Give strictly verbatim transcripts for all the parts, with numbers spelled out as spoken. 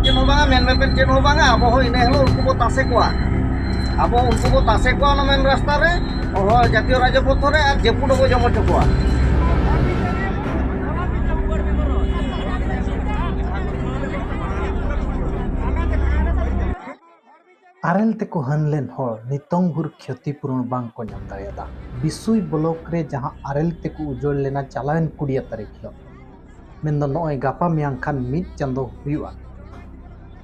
ᱪᱮᱫ ᱦᱚᱸ ᱵᱟᱝᱟ, ᱢᱮᱱ ᱢᱮᱯᱮᱱ ᱪᱮᱫ ᱦᱚᱸ ᱵᱟᱝᱟ᱾ ᱟᱵᱚ ᱦᱚᱸ ᱤᱱᱟᱹ ᱦᱤᱞᱳᱜ ᱩᱱᱠᱩ ᱵᱚ ᱛᱟᱥᱮ ᱠᱚᱣᱟ, ᱟᱵᱚ ᱩᱱᱠᱩ ᱵᱚ ᱛᱟᱥᱮ ᱠᱚᱣᱟ ᱚᱱᱟ ᱢᱮᱱ ᱨᱟᱥᱛᱟ ᱨᱮ, ᱦᱚᱨ ᱡᱟᱛᱤᱭᱚ ᱨᱟᱡᱽᱯᱚᱛᱷ ᱨᱮ, ᱟᱨ ᱡᱟᱹᱯᱩᱫ ᱦᱚᱸᱵᱚ ᱡᱚᱢ ᱦᱚᱪᱚ ᱠᱚᱣᱟ᱾ ᱟᱨᱮᱞ ᱛᱮᱠᱚ ᱦᱟᱹᱱ ᱞᱮᱱ ᱦᱚᱲ ᱱᱤᱛᱚᱝ ᱵᱷᱳᱨ ᱠᱷᱚᱛᱤ ᱯᱩᱨᱚᱱ ᱵᱟᱝ ᱠᱚ ᱧᱟᱢ ᱫᱟᱲᱮᱭᱟᱫᱟ᱾ ᱵᱤᱥᱩᱭ ᱵᱞᱚᱠ ᱨᱮ ᱡᱟᱦᱟᱸ ᱟᱨᱮᱞ ᱛᱮᱠᱚ ᱩᱡᱟᱹᱲ ᱞᱮᱱᱟ ᱪᱟᱞᱟᱣᱮᱱ ᱠᱩᱲᱤᱭᱟ ᱛᱟᱹᱨᱤᱠᱷ ᱦᱤᱞᱳᱜ, ᱢᱮᱱᱫᱚ ᱱᱚᱜᱼᱚᱭ ᱜᱟᱯᱟ ᱢᱮᱭᱟᱝ ᱠᱷᱟᱱ ᱢᱤᱫ ᱪᱟᱸᱫᱚ ᱦᱩᱭᱩᱜᱼᱟ,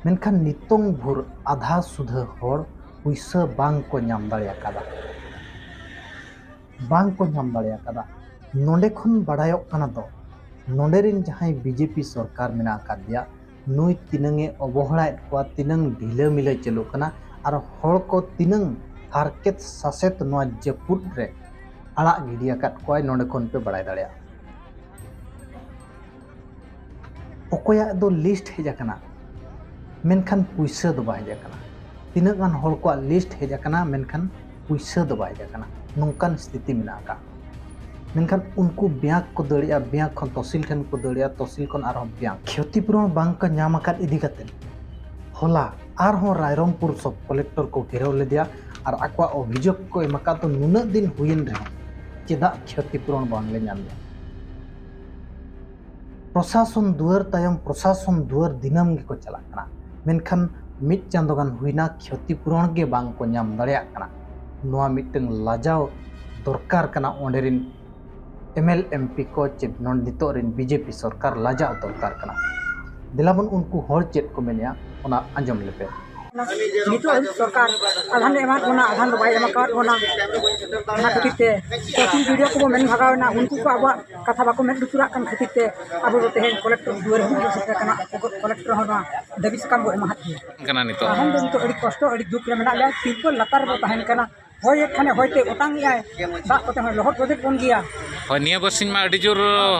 ᱢᱮᱱᱠᱷᱟᱱ ᱱᱤᱛᱚᱝ ᱵᱷᱳᱨ ᱟᱫᱷᱟ ᱥᱩᱫᱷᱟᱹ ᱦᱚᱲ ᱯᱩᱭᱥᱟᱹ ᱵᱟᱝ ᱠᱚ ᱧᱟᱢ ᱫᱟᱲᱮ ᱟᱠᱟᱫᱟ᱾ ᱵᱟᱝ ᱠᱚ ᱧᱟᱢ ᱫᱟᱲᱮ ᱟᱠᱟᱫᱟ᱾ ᱱᱚᱰᱮ ᱠᱷᱚᱱ ᱵᱟᱲᱟᱭᱚᱜ ᱠᱟᱱᱟ ᱫᱚ, ᱱᱚᱰᱮ ᱨᱮᱱ ᱡᱟᱦᱟᱸᱭ ᱵᱤᱡᱮᱯᱤ ᱥᱚᱨᱠᱟᱨ ᱢᱮᱱᱟᱜ ᱟᱠᱟᱫᱮᱭᱟ, ᱱᱩᱭ ᱛᱤᱱᱟᱹᱝ ᱮ ᱚᱵᱚᱦᱮᱲᱟᱭᱮᱫ ᱠᱚᱣᱟ, ᱛᱤᱱᱟᱹᱝ ᱰᱷᱤᱞᱟᱹ ᱢᱤᱞᱟᱹ ᱪᱟᱹᱞᱩᱜ ᱠᱟᱱᱟ, ᱟᱨ ᱦᱚᱲ ᱠᱚ ᱛᱤᱱᱟᱹᱝ ᱦᱟᱨᱠᱮᱛ ᱥᱟᱥᱮᱛ ᱱᱚᱣᱟ ᱡᱟᱹᱯᱩᱫ ᱨᱮ ᱟᱲᱟᱜ ᱜᱤᱰᱤ ᱟᱠᱟᱫ ᱠᱚᱣᱟᱭ, ᱱᱚᱰᱮ ᱠᱷᱚᱱ ᱯᱮ ᱵᱟᱲᱟᱭ ᱫᱟᱲᱮᱭᱟᱜᱼᱟ᱾ ᱚᱠᱚᱭᱟᱜ ᱫᱚ ᱞᱤᱥᱴ ᱦᱮᱡ ᱟᱠᱟᱱᱟ, ᱢᱮᱱᱠᱷᱟᱱ ᱯᱩᱭᱥᱟᱹ ᱫᱚ ᱵᱟᱭ ᱦᱮᱡ ᱟᱠᱟᱱᱟ᱾ ᱛᱤᱱᱟᱹᱜ ᱜᱟᱱ ᱦᱚᱲ ᱠᱚᱣᱟᱜ ᱞᱤᱥᱴ ᱦᱮᱡ ᱟᱠᱟᱱᱟ, ᱢᱮᱱᱠᱷᱟᱱ ᱯᱩᱭᱥᱟᱹ ᱫᱚ ᱵᱟᱭ ᱦᱮᱡ ᱟᱠᱟᱱᱟ᱾ ᱱᱚᱝᱠᱟᱱ ᱥᱛᱷᱤᱛᱤ ᱢᱮᱱᱟᱜ ᱟᱠᱟᱫ᱾ ᱢᱮᱱᱠᱷᱟᱱ ᱩᱱᱠᱩ ᱵᱮᱝᱠ ᱠᱚ ᱫᱟᱹᱲᱮᱜᱼᱟ, ᱵᱮᱝᱠ ᱠᱷᱚᱱ ᱛᱚᱥᱤᱞ ᱴᱷᱮᱱ ᱠᱚ ᱫᱟᱹᱲᱮᱜᱼᱟ, ᱛᱚᱥᱤᱞ ᱠᱷᱚᱱ ᱟᱨᱦᱚᱸ ᱵᱮᱝᱠ᱾ ᱠᱷᱚᱛᱤ ᱯᱩᱨᱚᱱ ᱵᱟᱝ ᱠᱚ ᱧᱟᱢ ᱟᱠᱟᱫ ᱤᱫᱤ ᱠᱟᱛᱮ ᱦᱚᱞᱟ ᱟᱨᱦᱚᱸ ᱨᱟᱭᱨᱚᱝᱯᱩᱨ ᱥᱚᱵ ᱠᱚᱞᱮᱠᱴᱚᱨ ᱠᱚ ᱜᱷᱮᱨᱟᱣ ᱞᱮᱫᱮᱭᱟ ᱟᱨ ᱟᱠᱚᱣᱟᱜ ᱚᱵᱷᱤᱡᱳᱜᱽ ᱠᱚ ᱮᱢ ᱟᱠᱟᱫ ᱫᱚ, ᱱᱩᱱᱟᱹᱜ ᱫᱤᱱ ᱦᱩᱭᱮᱱ ᱨᱮᱦᱚᱸ ᱪᱮᱫᱟᱜ ᱠᱷᱚᱛᱤ ᱯᱩᱨᱚᱱ ᱵᱟᱝᱞᱮ ᱧᱟᱢ ᱮᱫᱟ? ᱯᱨᱚᱥᱟᱥᱚᱱ ᱫᱩᱣᱟᱹᱨ ᱛᱟᱭᱚᱢ ᱯᱨᱚᱥᱟᱥᱚᱱ ᱫᱩᱣᱟᱹᱨ ᱫᱤᱱᱟᱹᱢ ᱜᱮᱠᱚ ᱪᱟᱞᱟᱜ ᱠᱟᱱᱟ, ᱢᱮᱱᱠᱷᱟᱱ ᱢᱤᱫ ᱪᱟᱸᱫᱚ ᱜᱟᱱ ᱦᱩᱭᱱᱟ, ᱠᱷᱚᱛᱤ ᱯᱩᱨᱚᱱ ᱜᱮ ᱵᱟᱝ ᱠᱚ ᱧᱟᱢ ᱫᱟᱲᱮᱭᱟᱜ ᱠᱟᱱᱟ᱾ ᱱᱚᱣᱟ ᱢᱤᱫᱴᱟᱝ ᱞᱟᱡᱟᱣ ᱫᱚᱨᱠᱟᱨ ᱠᱟᱱᱟ ᱚᱸᱰᱮ ᱨᱮᱱ ᱮᱢ ᱮᱞ ᱮᱢ ᱯᱤ ᱠᱚ ᱪᱮ ᱱᱚᱰ-, ᱱᱤᱛᱚᱜ ᱨᱮᱱ ᱵᱤᱡᱮᱯᱤ ᱥᱚᱨᱠᱟᱨ ᱞᱟᱡᱟᱜ ᱫᱚᱨᱠᱟᱨ ᱠᱟᱱᱟ᱾ ᱫᱮᱞᱟᱵᱚᱱ ᱩᱱᱠᱩ ᱦᱚᱲ ᱪᱮᱫ ᱠᱚ ᱢᱮᱱᱮᱜᱼᱟ, ᱚᱱᱟ ᱟᱸᱡᱚᱢ ᱞᱮᱯᱮ᱾ ᱱᱤᱛᱚᱜ ᱦᱟᱹᱵᱤᱡ ᱥᱚᱨᱠᱟᱨ ᱟᱫᱷᱟᱱ ᱫᱚ ᱮᱢᱟᱫ ᱵᱚᱱᱟ, ᱟᱫᱷᱟᱱ ᱫᱚ ᱵᱟᱭ ᱮᱢ ᱟᱠᱟᱫ ᱵᱚᱱᱟ᱾ ᱚᱱᱟ ᱠᱷᱟᱹᱛᱤᱨ ᱛᱮ ᱥᱳᱥᱟᱞ ᱢᱤᱰᱤᱭᱟ ᱠᱚᱵᱚ ᱢᱮᱱ ᱵᱷᱟᱜᱟᱣ ᱮᱱᱟ, ᱩᱱᱠᱩ ᱠᱚ ᱟᱵᱚᱣᱟᱜ ᱠᱟᱛᱷᱟ ᱵᱟᱠᱚ ᱢᱮᱫ ᱞᱩᱛᱩᱨᱟᱜ ᱠᱟᱱ ᱠᱷᱟᱹᱛᱤᱨ ᱛᱮ ᱟᱵᱚ ᱫᱚ ᱛᱮᱦᱮᱧ ᱠᱚᱞᱮᱠᱴᱚᱨ ᱫᱩᱣᱟᱹᱨ ᱦᱟᱹᱵᱤᱡ ᱵᱚᱱ ᱥᱮᱴᱮᱨ ᱟᱠᱟᱱᱟ᱾ ᱠᱚᱞᱮᱠᱴᱚᱨ ᱦᱚᱸ ᱱᱚᱣᱟ ᱫᱟᱹᱵᱤ ᱥᱟᱠᱟᱢ ᱵᱚ ᱮᱢᱟᱦᱟᱫ ᱜᱮᱭᱟ᱾ ᱠᱟᱱᱟ ᱱᱤᱛᱚᱜ᱾ ᱟᱫᱷᱟᱱ ᱫᱚ ᱱᱤᱛᱚᱜ ᱟᱹᱰᱤ ᱠᱚᱥᱴᱚ, ᱟᱹᱰᱤ ᱫᱩᱠ ᱨᱮ ᱢᱮᱱᱟᱜ ᱞᱮᱭᱟ᱾ ᱛᱤᱨᱯᱚᱞ ᱞᱟᱛᱟᱨ ᱨᱮᱵᱚ ᱛᱟᱦᱮᱱ ᱠᱟᱱᱟ᱾ ᱦᱚᱭᱮᱫ ᱠᱷᱟᱱᱮ ᱦᱚᱭᱛᱮ ᱚᱴᱟᱝ ᱮᱫᱟᱭ, ᱫᱟᱜ ᱠᱚᱛᱮ ᱦᱚᱸ ᱞᱚᱦᱚᱫ ᱜᱚᱫᱮᱫ ᱵᱚᱱ ᱜᱮᱭᱟ᱾ ᱦᱳᱭ, ᱱᱤᱭᱟᱹ ᱵᱟᱨᱥᱤᱧ ᱢᱟ ᱟᱹᱰᱤ ᱡᱳᱨ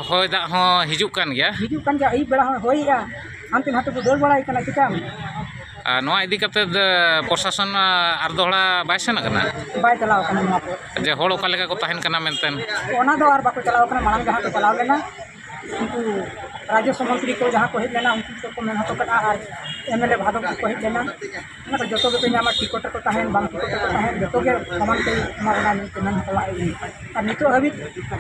ᱦᱚᱭ ᱫᱟᱜ ᱦᱚᱸ ᱦᱤᱡᱩᱜ ᱠᱟᱱ ᱜᱮᱭᱟ᱾ ᱦᱤᱡᱩᱜ ᱠᱟᱱ ᱜᱮᱭᱟ, ᱟᱹᱭᱩᱵ ᱵᱮᱲᱟ ᱦᱚᱸ ᱦᱚᱭᱮᱜᱼᱟ, ᱦᱟᱱᱛᱮ ᱱᱟᱛᱮ ᱵᱚ ᱫᱟᱹᱲ ᱵᱟᱲᱟᱭ ᱠᱟᱱᱟ, ᱪᱤᱠᱟᱢ? ᱟᱨ ᱱᱚᱣᱟ ᱤᱫᱤ ᱠᱟᱛᱮ ᱯᱨᱚᱥᱟᱥᱚᱱ ᱟᱨ ᱫᱚᱦᱲᱟ ᱵᱟᱭ ᱥᱮᱱ ᱟᱠᱟᱱᱟ? ᱵᱟᱭ ᱪᱟᱞᱟᱣ ᱟᱠᱟᱱᱟ ᱱᱚᱣᱟ ᱠᱚ᱾ ᱡᱮ ᱦᱚᱲ ᱚᱠᱟ ᱞᱮᱠᱟ ᱠᱚ ᱛᱟᱦᱮᱱ ᱠᱟᱱᱟ ᱢᱮᱱᱛᱮ? ᱚᱱᱟ ᱫᱚ ᱟᱨ ᱵᱟᱠᱚ ᱪᱟᱞᱟᱣ ᱟᱠᱟᱱᱟ, ᱢᱟᱲᱟᱝ ᱡᱟᱦᱟᱸ ᱠᱚ ᱪᱟᱞᱟᱣ ᱞᱮᱱᱟ, ᱩᱱᱠᱩ ᱨᱟᱡᱽᱡᱚ ᱢᱚᱱᱛᱨᱤ ᱠᱚ ᱡᱟᱦᱟᱸ ᱠᱚ ᱦᱮᱡ ᱞᱮᱱᱟ, ᱩᱱᱠᱩ ᱠᱚᱠᱚ ᱢᱮᱱ ᱦᱚᱴᱚ ᱠᱟᱫᱼᱟ, ᱟᱨ ᱮᱢ ᱮᱞ ᱮ ᱵᱷᱟᱫᱚᱵ ᱠᱚᱠᱚ ᱦᱮᱡ ᱞᱮᱱᱟ, ᱚᱱᱟ ᱫᱚ ᱡᱚᱛᱚ ᱜᱮᱯᱮ ᱧᱟᱢᱟ, ᱴᱤᱠᱤᱴ ᱨᱮᱠᱚ ᱛᱟᱦᱮᱱ, ᱵᱟᱝ ᱴᱤᱠᱤᱴ ᱨᱮᱠᱚ ᱛᱟᱦᱮᱱ, ᱡᱚᱛᱚ ᱜᱮ ᱥᱚᱢᱟᱱ ᱯᱮ ᱮᱢᱟ ᱵᱚᱱᱟ ᱢᱮᱱᱛᱮ ᱢᱮᱱ ᱦᱚᱴᱚ ᱞᱟᱜᱼᱟ᱾ ᱟᱨ ᱱᱤᱛᱚᱜ ᱦᱟᱹᱵᱤᱡ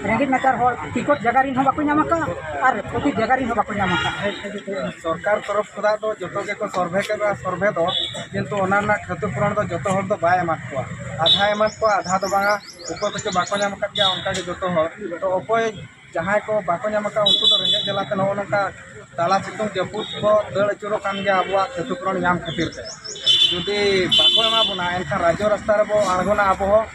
ᱨᱮᱸᱜᱮᱡ ᱱᱟᱪᱟᱨ ᱦᱚᱲ ᱴᱤᱠᱤᱴ ᱡᱟᱭᱜᱟ ᱨᱮᱱ ᱦᱚᱸ ᱵᱟᱠᱚ ᱧᱟᱢ ᱟᱠᱟᱫᱼᱟ ᱟᱨ ᱯᱨᱚᱛᱤ ᱡᱟᱭᱜᱟ ᱨᱮᱱ ᱦᱚᱸ ᱵᱟᱠᱚ ᱧᱟᱢ ᱟᱠᱟᱫᱼᱟ᱾ ᱥᱚᱨᱠᱟᱨ ᱛᱚᱨᱚᱯ ᱠᱷᱚᱱᱟᱜ ᱫᱚ ᱡᱚᱛᱚ ᱜᱮᱠᱚ ᱥᱚᱨᱵᱷᱮ ᱠᱮᱫᱟ, ᱥᱚᱨᱵᱷᱮ ᱫᱚ, ᱠᱤᱱᱛᱩ ᱚᱱᱟ ᱨᱮᱱᱟᱜ ᱠᱷᱚᱛᱤ ᱯᱩᱨᱚᱱ ᱫᱚ ᱡᱚᱛᱚ ᱦᱚᱲ ᱫᱚ ᱵᱟᱭ ᱮᱢᱟᱫ ᱠᱚᱣᱟ, ᱟᱫᱷᱟ ᱮᱢᱟᱫ ᱠᱚᱣᱟ, ᱟᱫᱷᱟ ᱫᱚ ᱵᱟᱝᱟ᱾ ᱚᱠᱚᱭ ᱠᱚᱪᱚ ᱵᱟᱠᱚ ᱧᱟᱢ ᱟᱠᱟᱫ ᱜᱮᱭᱟ, ᱚᱱᱠᱟ ᱜᱮ ᱡᱚᱛᱚ ᱦᱚᱲ᱾ ᱛᱚ ᱚᱠᱚᱭ ᱡᱟᱦᱟᱸᱭ ᱠᱚ ᱵᱟᱠᱚ ᱧᱟᱢ ᱟᱠᱟᱫ, ᱩᱱᱠᱩ ᱫᱚ ᱨᱮᱸᱜᱮᱡ ᱡᱟᱞᱟᱛᱮ ᱱᱚᱜᱼᱚ ᱱᱚᱝᱠᱟ ᱛᱟᱞᱟ ᱥᱤᱛᱩᱝ ᱡᱟᱹᱯᱩᱫ ᱠᱚ ᱫᱟᱹᱲ ᱟᱹᱪᱩᱨᱚᱜ ᱠᱟᱱ ᱜᱮᱭᱟ ᱟᱵᱚᱣᱟᱜ ᱠᱷᱚᱛᱤ ᱯᱩᱨᱚᱱ ᱧᱟᱢ ᱠᱷᱟᱹᱛᱤᱨ ᱛᱮ᱾ ᱡᱩᱫᱤ ᱵᱟᱠᱚ ᱮᱢᱟ ᱵᱚᱱᱟ, ᱮᱱᱠᱷᱟᱱ ᱨᱟᱡᱽᱡᱚ ᱨᱟᱥᱛᱟ ᱨᱮᱵᱚ ᱟᱬᱜᱚᱱᱟ ᱟᱵᱚ ᱦᱚᱸ᱾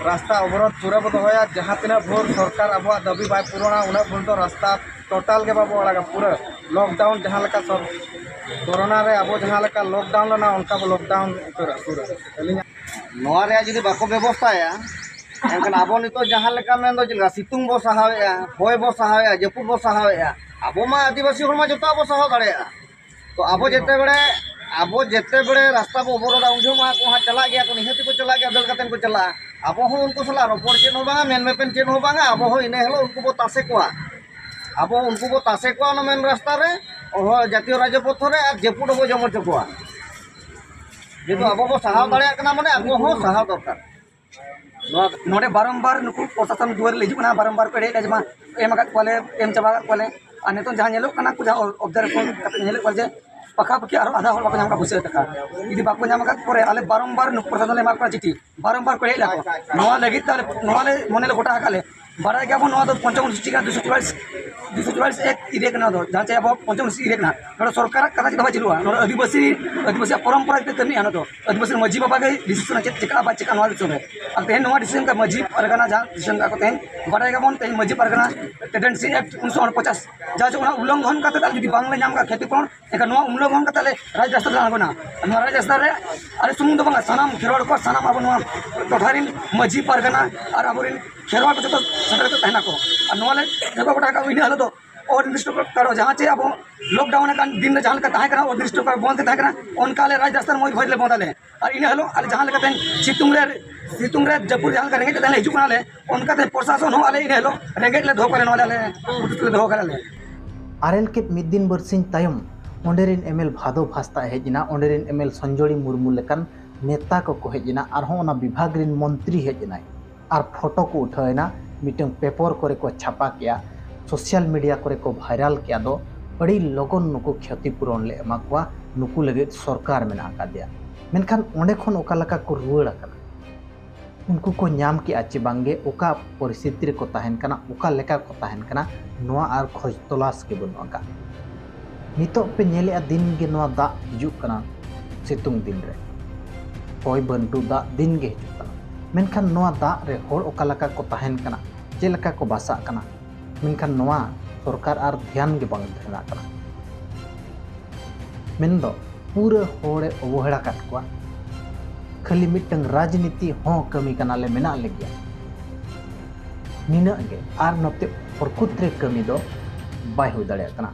ᱨᱟᱥᱛᱟ ᱚᱵᱚᱨᱳᱫᱷ ᱯᱩᱨᱟᱹ ᱵᱚ ᱫᱚᱦᱚᱭᱟ, ᱡᱟᱦᱟᱸ ᱛᱤᱱᱟᱹᱜ ᱵᱷᱳᱨ ᱥᱚᱨᱠᱟᱨ ᱟᱵᱚᱣᱟᱜ ᱫᱟᱹᱵᱤ ᱵᱟᱭ ᱯᱩᱨᱚᱱᱟ, ᱩᱱᱟᱹᱜ ᱵᱷᱳᱨ ᱫᱚ ᱨᱟᱥᱛᱟ ᱴᱳᱴᱟᱞ ᱜᱮ ᱵᱟᱵᱚ ᱟᱲᱟᱜᱟ᱾ ᱯᱩᱨᱟᱹ ᱞᱚᱠᱰᱟᱣᱩᱱ ᱡᱟᱦᱟᱸ ᱞᱮᱠᱟ ᱥᱚᱨ-, ᱠᱳᱨᱳᱱᱟ ᱨᱮ ᱟᱵᱚ ᱡᱟᱦᱟᱸ ᱞᱮᱠᱟ ᱞᱚᱠᱰᱟᱣᱩᱱ ᱞᱮᱱᱟ, ᱚᱱᱠᱟ ᱵᱚ ᱞᱚᱠᱰᱟᱣᱩᱱ ᱩᱛᱟᱹᱨᱟ ᱯᱩᱨᱟᱹ᱾ ᱟᱹᱞᱤᱧᱟᱜ ᱱᱚᱣᱟ ᱨᱮᱭᱟᱜ ᱡᱩᱫᱤ ᱵᱟᱠᱚ ᱵᱮᱵᱚᱥᱛᱷᱟᱭᱟ, ᱮᱱᱠᱷᱟᱱ ᱟᱵᱚ ᱱᱤᱛᱚᱜ ᱡᱟᱦᱟᱸ ᱞᱮᱠᱟ ᱢᱮᱱᱫᱚ ᱪᱮᱫ ᱞᱮᱠᱟ ᱥᱤᱛᱩᱝ ᱵᱚ ᱥᱟᱦᱟᱣᱮᱫᱼᱟ, ᱦᱚᱭ ᱵᱚ ᱥᱟᱦᱟᱣᱮᱫᱼᱟ, ᱡᱟᱹᱯᱩᱫ ᱵᱚ ᱥᱟᱦᱟᱣᱮᱫᱼᱟ, ᱟᱵᱚ ᱢᱟ ᱟᱹᱫᱤᱵᱟᱹᱥᱤ ᱦᱚᱲ ᱢᱟ ᱡᱚᱛᱚᱣᱟᱜ ᱵᱚ ᱥᱟᱦᱟᱣ ᱫᱟᱲᱮᱭᱟᱜᱼᱟ᱾ ᱛᱚ ᱟᱵᱚ ᱡᱮᱛᱮ ᱵᱮᱲᱮ, ᱟᱵᱚ ᱡᱮᱛᱮ ᱵᱮᱲᱮ ᱨᱟᱥᱛᱟ ᱵᱚ ᱚᱵᱚᱨᱳᱫᱟ, ᱩᱱ ᱡᱚᱦᱚᱜ ᱢᱟ ᱟᱠᱚ ᱦᱟᱸᱜ ᱪᱟᱞᱟᱜ ᱜᱮᱭᱟ ᱠᱚ, ᱱᱤᱦᱟᱹᱛ ᱜᱮᱠᱚ ᱪᱟᱞᱟᱜᱼᱟ, ᱫᱟᱹᱲ ᱠᱟᱛᱮ ᱠᱚ ᱪᱟᱞᱟᱜᱼᱟ᱾ ᱟᱵᱚ ᱦᱚᱸ ᱩᱱᱠᱩ ᱥᱟᱞᱟᱜ ᱨᱚᱯᱚᱲ ᱪᱮᱫ ᱦᱚᱸ ᱵᱟᱝᱟ, ᱢᱮᱱ ᱢᱮᱯᱮᱱ ᱪᱮᱫ ᱦᱚᱸ ᱵᱟᱝᱟ, ᱟᱵᱚ ᱦᱚᱸ ᱤᱱᱟᱹ ᱦᱤᱞᱳᱜ ᱩᱱᱠᱩ ᱵᱚ ᱛᱟᱥᱮ ᱠᱚᱣᱟ᱾ ᱟᱵᱚ ᱩᱱᱠᱩ ᱵᱚ ᱛᱟᱥᱮ ᱠᱚᱣᱟ ᱚᱱᱟ ᱢᱮᱱ ᱨᱟᱥᱛᱟ ᱨᱮ, ᱦᱚ-, ᱡᱟᱛᱤᱭᱚ ᱨᱟᱡᱽᱯᱚᱛᱷ ᱨᱮ, ᱟᱨ ᱡᱟᱹᱯᱩᱫ ᱦᱚᱸᱵᱚ ᱡᱚᱢ ᱦᱚᱪᱚ ᱠᱚᱣᱟ᱾ ᱡᱮᱦᱮᱛᱩ ᱟᱵᱚ ᱵᱚ ᱥᱟᱦᱟᱣ ᱫᱟᱲᱮᱭᱟᱜ ᱠᱟᱱᱟ, ᱢᱟᱱᱮ ᱟᱠᱚ ᱦᱚᱸ ᱥᱟᱦᱟᱣ ᱫᱚᱨᱠᱟᱨ᱾ ᱱᱚᱣᱟ ᱱᱚᱰᱮ ᱵᱟᱨᱚᱢᱵᱟᱨ ᱱᱩᱠᱩ ᱯᱨᱚᱥᱟᱥᱚᱱ ᱫᱩᱣᱟᱹᱨ ᱞᱮ ᱦᱤᱡᱩᱜ ᱠᱟᱱᱟ, ᱵᱟᱨᱚᱢᱵᱟᱨ ᱠᱚ ᱮᱲᱮᱭᱮᱫᱼᱟ ᱡᱮ ᱢᱟ ᱮᱢ ᱟᱠᱟᱫ ᱠᱚᱣᱟᱞᱮ, ᱮᱢ ᱪᱟᱵᱟ ᱟᱠᱟᱫ ᱠᱚᱣᱟᱞᱮ᱾ ᱟᱨ ᱱᱤᱛᱚᱝ ᱡᱟᱦᱟᱸ ᱧᱮᱞᱚᱜ ᱠᱟᱱᱟ, ᱩᱱᱠᱩ ᱡᱟᱦᱟᱸ observation ᱠᱟᱛᱮ ᱧᱮᱞᱮᱫ ᱠᱚᱣᱟ ᱡᱮ ᱯᱟᱠᱟᱯᱟᱠᱤ ᱟᱨᱦᱚᱸ ᱟᱫᱷᱟ ᱦᱚᱲ ᱵᱟᱠᱚ ᱧᱟᱢ ᱟᱠᱟᱫ ᱯᱩᱭᱥᱟᱹ ᱴᱟᱠᱟ᱾ ᱡᱩᱫᱤ ᱵᱟᱠᱚ ᱧᱟᱢ ᱟᱠᱟᱫ ᱯᱚᱨᱮ ᱟᱞᱮ ᱵᱟᱨᱚᱢᱵᱟᱨ ᱱᱩᱠᱩ ᱯᱨᱚᱥᱟᱥᱚᱱ ᱞᱮ ᱮᱢᱟ ᱠᱚ ᱠᱟᱱᱟ ᱪᱤᱴᱷᱤ, ᱵᱟᱨᱚᱢᱵᱟᱨ ᱠᱚ ᱮᱲᱮᱭᱮᱫ ᱞᱮᱭᱟ ᱠᱚ᱾ ᱱᱚᱣᱟ ᱞᱟᱹᱜᱤᱫ ᱛᱮ ᱟᱞᱮ, ᱱᱚᱣᱟ ᱞᱮ ᱢᱚᱱᱮ ᱞᱮ ᱜᱚᱴᱟ ᱟᱠᱟᱫ ᱞᱮ, ᱵᱟᱲᱟᱭ ᱜᱮᱭᱟᱵᱚᱱ ᱱᱚᱣᱟ ᱫᱚ ᱯᱚᱧᱪᱚᱢ ᱚᱱᱩᱥᱩᱪᱤ ᱠᱟᱱᱟ, ᱫᱩᱥᱚ ᱪᱩᱣᱟᱞᱤᱥ, ᱫᱩᱥᱚ ᱪᱩᱣᱟᱞᱤᱥ ᱮᱠ ᱮᱨᱤᱭᱟ ᱠᱟᱱᱟ, ᱱᱚᱣᱟ ᱫᱚ ᱡᱟᱦᱟᱸ ᱪᱮ ᱟᱵᱚ ᱯᱚᱧᱪᱚᱢ ᱚᱱᱩᱥᱩᱪᱤ ᱮᱨᱤᱭᱟ ᱠᱟᱱᱟ᱾ ᱱᱚᱰᱮ ᱥᱚᱨᱠᱟᱨᱟᱜ ᱠᱟᱛᱷᱟ ᱪᱮᱫ ᱦᱚᱸ ᱵᱟᱭ ᱪᱟᱹᱞᱩᱜᱼᱟ, ᱱᱚᱰᱮ ᱟᱹᱫᱤᱵᱟᱹᱥᱤ, ᱟᱹᱫᱤᱵᱟᱹᱥᱤᱭᱟᱜ ᱯᱚᱨᱚᱢᱯᱚᱨᱟ ᱜᱮ ᱠᱟᱹᱢᱤᱭᱟ ᱱᱚᱣᱟ ᱫᱚ᱾ ᱟᱹᱫᱤᱵᱟᱹᱥᱤ ᱢᱟᱹᱡᱷᱤ ᱵᱟᱵᱟ ᱜᱮ decision ᱪᱮᱫ ᱪᱮᱠᱟᱜᱼᱟ ᱵᱟᱭ ᱪᱮᱠᱟᱜᱼᱟ ᱱᱚᱣᱟ ᱵᱤᱥᱚᱭ ᱨᱮ᱾ ᱟᱨ ᱛᱮᱦᱮᱧ ᱱᱚᱣᱟ decision ᱠᱟ ᱢᱟᱹᱡᱷᱤ ᱯᱟᱨᱜᱟᱱᱟ ᱡᱟᱦᱟᱸ decision ᱠᱟᱜᱼᱟ ᱠᱚ ᱛᱮᱦᱮᱧ, ᱵᱟᱰᱟᱭ ᱜᱮᱭᱟᱵᱚᱱ ᱛᱮᱦᱮᱧ ᱢᱟᱹᱡᱷᱤ ᱯᱟᱨᱜᱟᱱᱟ ᱴᱮᱱᱰᱮᱱᱥᱤ ᱮᱠᱴ ᱩᱱᱤᱥᱥᱚ ᱩᱱᱯᱚᱪᱟᱥ, ᱡᱟᱦᱟᱸ ᱪᱮ ᱚᱱᱟ ᱩᱞᱞᱚᱝᱜᱷᱚᱱ ᱠᱟᱛᱮ ᱟᱞᱮ ᱡᱩᱫᱤ ᱵᱟᱝᱞᱮ ᱧᱟᱢ ᱠᱟᱜ ᱠᱷᱚᱛᱤᱯᱩᱨᱚᱱ, ᱮᱱᱠᱷᱟᱱ ᱱᱚᱣᱟ ᱩᱞᱞᱚᱝᱜᱷᱚᱱ ᱠᱟᱛᱮ ᱟᱞᱮ ᱨᱟᱡᱽ ᱨᱟᱥᱛᱟ ᱨᱮᱞᱮ ᱟᱬᱜᱚᱱᱟ᱾ ᱱᱚᱣᱟ ᱨᱟᱡᱽ ᱨᱟᱥᱛᱟ ᱨᱮ ᱟᱞᱮ ᱥᱩᱢᱩᱝ ᱫᱚ ᱵᱟᱝᱟ, ᱥᱟᱱᱟᱢ ᱠᱷᱮᱨᱣᱟᱲ ᱠᱚ, ᱥᱟᱱᱟᱢ ᱟᱵᱚ ᱱᱚᱣᱟ ᱴᱚᱴᱷᱟ ᱨᱮᱱ ᱢᱟᱹᱡᱷᱤ ᱯᱟᱨᱜᱟᱱᱟ ᱟᱨ ᱟᱵᱚᱨᱮᱱ ᱠᱷᱮᱨᱣᱟᱲ ᱠᱚ ᱡᱚᱛᱚ ᱥᱮᱴᱮᱨ ᱠᱟᱛᱮ ᱛᱟᱦᱮᱱᱟᱠᱚ᱾ ᱟᱨ ᱱᱚᱣᱟ ᱞᱮ ᱮᱦᱚᱵ ᱜᱚᱴᱟ ᱠᱟᱜᱼᱟ, ᱤᱱᱟᱹ ᱦᱤᱞᱳᱜ ᱫᱚ ᱚᱱᱤᱨᱫᱤᱥᱴᱚ ᱠᱟᱞ ᱡᱟᱦᱟᱸ ᱪᱮ ᱟᱵᱚ ᱞᱚᱠᱰᱟᱣᱩᱱ ᱟᱠᱟᱱ ᱫᱤᱱ ᱨᱮ ᱡᱟᱦᱟᱸ ᱞᱮᱠᱟ ᱛᱟᱦᱮᱸ ᱠᱟᱱᱟ, ᱚᱱᱤᱨᱫᱤᱥᱴᱚ ᱠᱟᱞ ᱵᱚᱱᱫᱷ ᱜᱮ ᱛᱟᱦᱮᱸ ᱠᱟᱱᱟ, ᱚᱱᱠᱟ ᱟᱞᱮ ᱨᱟᱡᱽ ᱨᱟᱥᱛᱟ ᱨᱮ ᱢᱚᱡᱽ ᱵᱷᱚᱡᱽ ᱞᱮ ᱵᱚᱱᱫᱷ ᱟᱞᱮ᱾ ᱟᱨ ᱤᱱᱟᱹ ᱦᱤᱞᱳᱜ ᱟᱞᱮ ᱡᱟᱦᱟᱸ ᱞᱮᱠᱟᱛᱮ ᱥᱤᱛᱩᱝ ᱨᱮ, ᱥᱤᱛᱩᱝ ᱨᱮ ᱡᱟᱹᱯᱩᱫ ᱡᱟᱦᱟᱸ ᱞᱮᱠᱟ ᱨᱮᱸᱜᱮᱡ ᱠᱟᱛᱮ ᱞᱮ ᱦᱤᱡᱩᱜ ᱠᱟᱱᱟᱞᱮ, ᱚᱱᱠᱟᱛᱮ ᱯᱨᱚᱥᱟᱥᱚᱱ ᱦᱚᱸ ᱟᱞᱮ ᱤᱱᱟᱹ ᱦᱤᱞᱳᱜ ᱨᱮᱸᱜᱮᱡ ᱞᱮ ᱫᱚᱦᱚ ᱠᱟᱞᱮ, ᱱᱚᱣᱟ ᱞᱮ ᱟᱞᱮ ᱩᱫᱩᱜ ᱞᱮ ᱫᱚᱦᱚ ᱠᱟᱞᱮ᱾ ᱟᱨᱮᱞ ᱠᱮᱫ ᱢᱤᱫ ᱫᱤᱱ ᱵᱟᱹᱨᱥᱤᱧ ᱛᱟᱭᱚᱢ ᱚᱸᱰᱮ ᱨᱮᱱ ᱮᱢᱮᱞ ᱵᱷᱟᱫᱚ ᱵᱷᱟᱥᱛᱟ ᱦᱮᱡ ᱮᱱᱟ, ᱚᱸᱰᱮ ᱨᱮᱱ ᱮᱢᱮᱞ ᱥᱚᱧᱡᱚᱲᱤ ᱢᱩᱨᱢᱩ ᱞᱮᱠᱟᱱ ᱱᱮᱛᱟ ᱠᱚᱠᱚ ᱦᱮᱡ ᱮᱱᱟ, ᱟᱨᱦᱚᱸ ᱚᱱᱟ ᱵᱤᱵᱷᱟᱜᱽ ᱨᱮᱱ ᱢᱚᱱᱛᱨᱤ ᱦᱮᱡ ᱮᱱᱟᱭ᱾ ᱟᱨ ᱯᱷᱳᱴᱳ ᱠᱚ ᱩᱴᱷᱟᱹᱣ ᱮᱱᱟ, ᱢᱤᱫᱴᱟᱝ ᱯᱮᱯᱚᱨ ᱠᱚᱨᱮ ᱠᱚ ᱪᱷᱟᱯᱟ ᱠᱮᱜᱼᱟ, ᱥᱳᱥᱟᱞ ᱢᱤᱰᱤᱭᱟ ᱠᱚᱨᱮ ᱠᱚ ᱵᱷᱟᱭᱨᱟᱞ ᱠᱮᱜᱼᱟ ᱫᱚ, ᱟᱹᱰᱤ ᱞᱚᱜᱚᱱ ᱱᱩᱠᱩ ᱠᱷᱚᱛᱤ ᱯᱩᱨᱚᱱ ᱞᱮ ᱮᱢᱟ ᱠᱚᱣᱟ, ᱱᱩᱠᱩ ᱞᱟᱹᱜᱤᱫ ᱥᱚᱨᱠᱟᱨ ᱢᱮᱱᱟᱜ ᱟᱠᱟᱫᱮᱭᱟ᱾ ᱢᱮᱱᱠᱷᱟᱱ ᱚᱸᱰᱮ ᱠᱷᱚᱱ ᱚᱠᱟ ᱞᱮᱠᱟ ᱠᱚ ᱨᱩᱣᱟᱹᱲ ᱟᱠᱟᱱᱟ? ᱩᱱᱠᱩ ᱠᱚ ᱧᱟᱢ ᱠᱮᱜᱼᱟ ᱪᱮ ᱵᱟᱝᱜᱮ, ᱚᱠᱟ ᱯᱚᱨᱤᱥᱛᱷᱤᱛᱤ ᱨᱮᱠᱚ ᱛᱟᱦᱮᱱ ᱠᱟᱱᱟ, ᱚᱠᱟ ᱞᱮᱠᱟ ᱠᱚ ᱛᱟᱦᱮᱱ ᱠᱟᱱᱟ, ᱱᱚᱣᱟ ᱟᱨ ᱠᱷᱚᱡᱽ ᱛᱚᱞᱟᱥ ᱜᱮ ᱵᱟᱹᱱᱩᱜ ᱟᱠᱟᱫ᱾ ᱱᱤᱛᱚᱜ ᱯᱮ ᱧᱮᱞᱮᱜᱼᱟ, ᱫᱤᱱ ᱜᱮ ᱱᱚᱣᱟ ᱫᱟᱜ ᱦᱤᱡᱩᱜ ᱠᱟᱱᱟ, ᱥᱤᱛᱩᱝ ᱫᱤᱱ ᱨᱮ ᱦᱚᱭ ᱵᱟᱹᱱᱰᱩ ᱫᱟᱜ ᱫᱤᱱ ᱜᱮ ᱦᱤᱡᱩᱜ ᱠᱟᱱᱟ᱾ ᱢᱮᱱᱠᱷᱟᱱ ᱱᱚᱣᱟ ᱫᱟᱜ ᱨᱮ ᱦᱚᱲ ᱚᱠᱟ ᱞᱮᱠᱟ ᱠᱚ ᱛᱟᱦᱮᱱ ᱠᱟᱱᱟ, ᱪᱮᱫ ᱞᱮᱠᱟ ᱠᱚ ᱵᱟᱥᱟᱜ ᱠᱟᱱᱟ, ᱢᱮᱱᱠᱷᱟᱱ ᱱᱚᱣᱟ ᱥᱚᱨᱠᱟᱨ ᱟᱨ ᱫᱷᱮᱭᱟᱱ ᱜᱮ ᱵᱟᱝ ᱫᱷᱮᱭᱟᱱᱟᱜ ᱠᱟᱱᱟ᱾ ᱢᱮᱱᱫᱚ ᱯᱩᱨᱟᱹ ᱦᱚᱲᱮ ᱚᱵᱚᱦᱮᱲᱟ ᱠᱟᱫ ᱠᱚᱣᱟ᱾ ᱠᱷᱟᱹᱞᱤ ᱢᱤᱫᱴᱟᱝ ᱨᱟᱡᱽᱱᱤᱛᱤ ᱦᱚᱸ ᱠᱟᱹᱢᱤ ᱠᱟᱱᱟᱞᱮ ᱢᱮᱱᱟᱜ ᱞᱮᱜᱮᱭᱟ, ᱱᱤᱱᱟᱹᱜ ᱜᱮ᱾ ᱟᱨ ᱱᱚᱛᱮ ᱯᱨᱚᱠᱩᱛ ᱨᱮ ᱠᱟᱹᱢᱤ ᱫᱚ ᱵᱟᱭ ᱦᱩᱭ ᱫᱟᱲᱮᱭᱟᱜ ᱠᱟᱱᱟ᱾